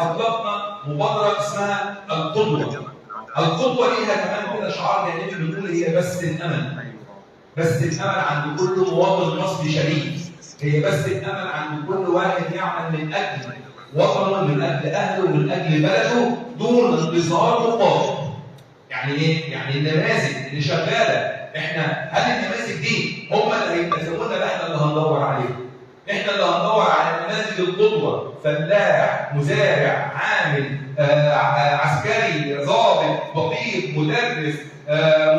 اطلقنا مبادرة اسمها القدوة. القدوة ليها كمان كده شعار جانبي بنقول هي بس الامل. بس الامل عند كل مواطن مصري شريف، هي بس الامل عند كل واحد يعمل من اجل وطنه، من اجل اهله، من اجل بلده، دون انتظار مقابل. يعني ايه؟ يعني النماذج اللي شغالة، احنا هل النماذج دي هم اللي هيلتزمونا؟ لا، احنا اللي هندور عليهم. احنا اللي هندور على نماذج القدوة، فلاح، مزارع، عامل، عسكري، ضابط، طبيب، مدرس،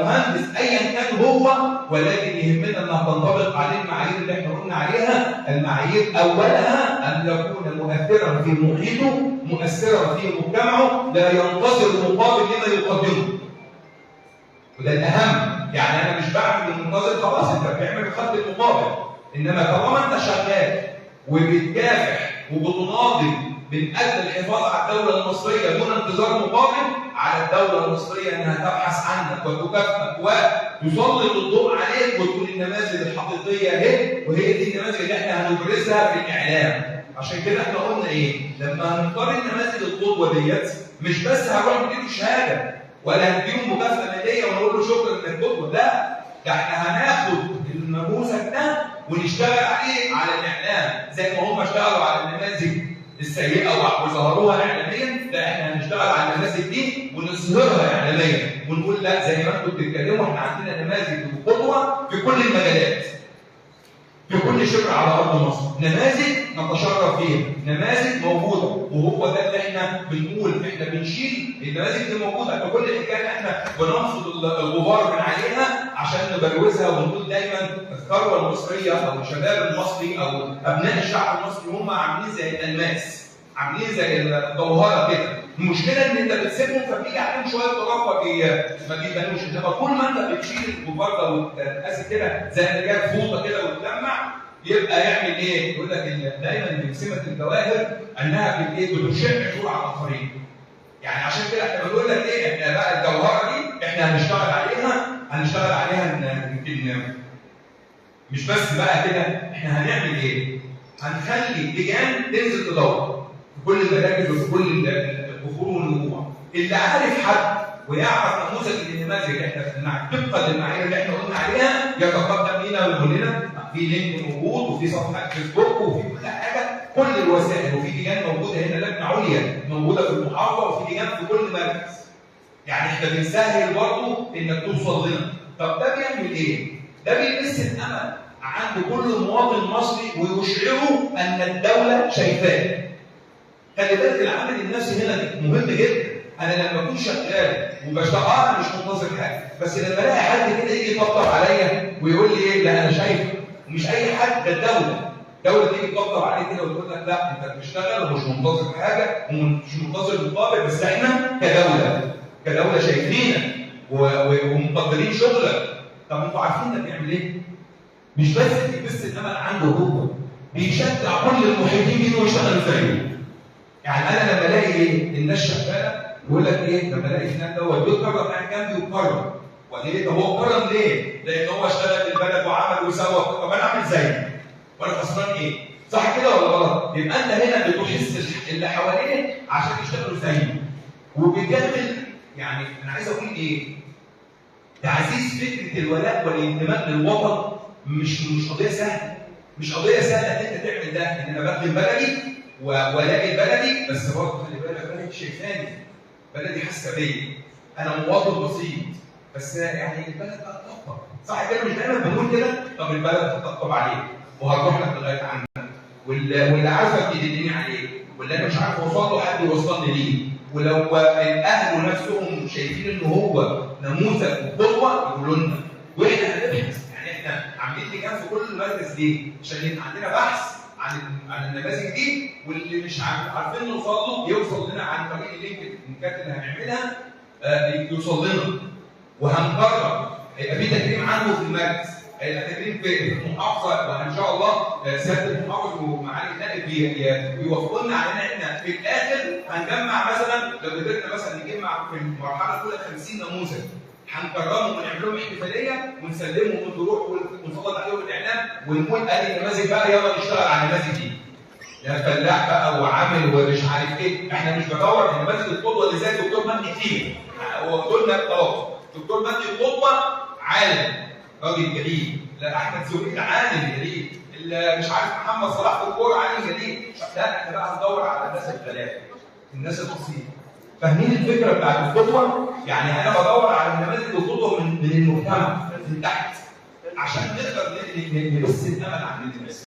مهندس، ايا كان هو، ولكن يهمنا انها تنطبق عليه المعايير اللي احنا قلنا عليها. المعايير اولها ان يكون مؤثرا في محيطه، مؤثرا في مجتمعه، لا ينتظر مقابل لما يقدمه. وده الاهم، يعني انا مش بعمل منتظر خلاص انت بتعمل خدت المقابل، انما طالما انت شغال وبتكافح وبتناضل من اجل الحفاظ على الدولة المصرية دون انتظار مقابل، على الدولة المصرية انها تبحث عنك وتكافئك وتسلط الضوء عليك وتقول النماذج الحقيقية اهي، وهي دي النماذج اللي احنا هنبرزها في الاعلام. عشان كده احنا قلنا ايه؟ لما هنختار النماذج القدوة ديت مش بس هنروح نديله شهادة ولا هنديله مكافاة ماليه ونقول له شكرا انك قدوة، لا، ده احنا هناخد النموذج ده ونشتغل عليه على الاعلام زي ما هم اشتغلوا على النماذج السيئة وظهروها اعلاميا، لا احنا هنشتغل على النماذج دي ونظهرها اعلاميا ونقول لا زي ما انتم بتتكلموا احنا عندنا نماذج وقدوه في كل المجالات، في كل شبر على ارض مصر، نماذج نتشرف بيها، نماذج موجودة، وهو ده اللي احنا بنقول احنا بنشيل النماذج اللي موجودة، احنا كل الحكاية احنا بننفض الغبار من عليها عشان نبروزها ونقول دايما الثروة المصرية او الشباب المصري او ابناء الشعب المصري هم عاملين زي الالماس، عاملين زي الجوهرة كده. المشكلة ان انت بتسيبهم فبيجي عليهم شوية تراب ما بيبانوش، انما طول ما انت بتشيل الغبار ده وتقاسي كده زي ما جاب فوطه كده وتلمع، يبقى يعمل ايه؟ يقول لك دايما من سمه الجواهر انها بتشع نور على الاخرين. يعني عشان كده احنا بنقول لك ايه؟ احنا بقى الجوهرة دي احنا هنشتغل عليها، هنشتغل عليها يمكن مش بس بقى كده، احنا هنعمل ايه؟ هنخلي لجان تنزل تدور في كل المراكز وفي كل الكفور والنجوع. اللي عارف حد ويعرف نموذج من النماذج اللي احنا طبقا للمعايير اللي احنا قلنا عليها يتقدم لينا ويقول لنا في link موجود وفي صفحة فيسبوك وفي كل حاجة، كل الوسائل، وفي لجان موجودة هنا، لجنة عليا موجودة في المحافظة وفي لجان في كل مركز. يعني احنا بنسهل برضه انك توصل لنا. طب ده بيعمل ايه؟ ده بيمس الامل عند كل مواطن مصري ويشعره ان الدولة شايفاه. خلي بالك العامل النفسي هنا مهم جدا. انا لما اكون شغال وبشتغل انا مش منتظر حاجة، بس لما الاقي حد كده يجي يطبطب عليا ويقول لي ايه؟ لا انا شايفك، ومش اي حد، ده الدولة. الدولة تيجي تطبطب عليك كده وتقول لك لا انت بتشتغل ومش منتظر حاجة ومش منتظر مقابل، بس احنا كدولة شايفينك ومقدرين شغلك. طب انتوا عارفين ده بيعمل ايه؟ مش بس بيبث الامل عنده، هو بيشجع كل المحيطين بيه انه يشتغلوا زيه. يعني انا لما الاقي ايه؟ الناس شغالة يقول لك ايه؟ لما الاقي فلان دوت بيتكرم قاعد جنبي واتكرم. وليه؟ طب هو اتكرم ليه؟ لان هو اشتغل للبلد وعمل وسوى، طب انا اعمل زيه. وانا خسران ايه؟ صح كده ولا غلط؟ يبقى انت هنا بتحس اللي حواليك عشان يشتغلوا زيه. وبتعمل يعني انا عايز اقول ايه؟ تعزيز فكرة الولاء والانتماء للوطن مش قضية سهلة. مش قضية سهلة ان انت تعمل ده، ان انا بخدم بلدي ولاقي بلدي، بس برضه خلي بالك بلدي شايفاني، بلدي حاسه بيا، انا مواطن بسيط، بس يعني البلد بقى تطبطب، صح كده؟ مش دايما بنقول كده؟ طب البلد هتطبطب عليك وهتروح لك لغاية عندك، واللي عارفك يدلني عليه، واللي انا مش عارف اوصل له حد يوصلني ليه، ولو الاهل نفسهم شايفين ان هو نموذج وقدوه يقولوا لنا، واحنا هنبحث. يعني احنا عاملين لجان في كل مركز ليه؟ عشان يبقى عندنا بحث عن النماذج دي، واللي مش عارفين نوصل له يوصل لنا عن طريق ال link اللينكات اللي هنعملها، يوصل لنا. وهنكرر، هيبقى في تكريم عنه في المركز، هيبقى تكريم في المحافظة، وان شاء الله سيادة المحافظ ومعالي النائب بيوافقوا لنا على ان احنا في الاخر هنجمع مثلا لو قدرنا مثلا نجمع في المرحلة الاولى 50 نموذج، هنكرمهم ونعمل لهم احتفالية ونسلمهم ونروح ونسلط عليهم الاعلام ونقول ادي النماذج بقى، يلا نشتغل على النماذج دي. لا فلاح بقى وعامل ومش عارف ايه، احنا مش بدور على نماذج القدوة اللي زي الدكتور مجدي كتير. هو قلنا خلاص دكتور مجدي قدوة عالم راجل جليل، لا احمد زويل عالم جليل، اللي مش عارف محمد صلاح في الكورة عالم جليل، لا احنا بقى هندور على الناس الغلابة، الناس البسيطة. فاهمين الفكرة بتاعت القدوة؟ يعني انا بدور على نماذج القدوة من المجتمع من تحت عشان نقدر نبث الامل عند الناس.